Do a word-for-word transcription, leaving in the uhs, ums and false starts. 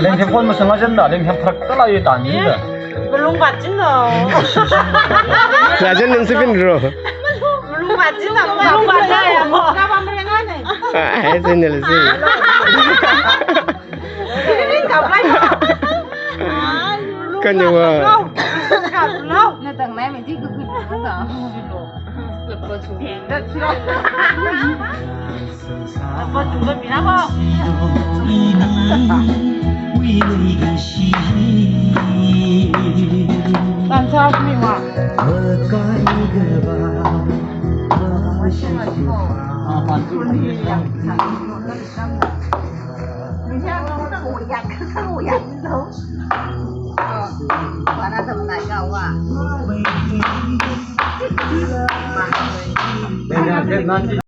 Aleng themkon masang aja da, aleng them pharak tala ye tan ni da. Malung bat chin lo. Rajan nang sipin ro. Malung bat chin lo, malung bat chin lo. Ah, hai sen le si. Kan yawa. Natang nai mei di kukui.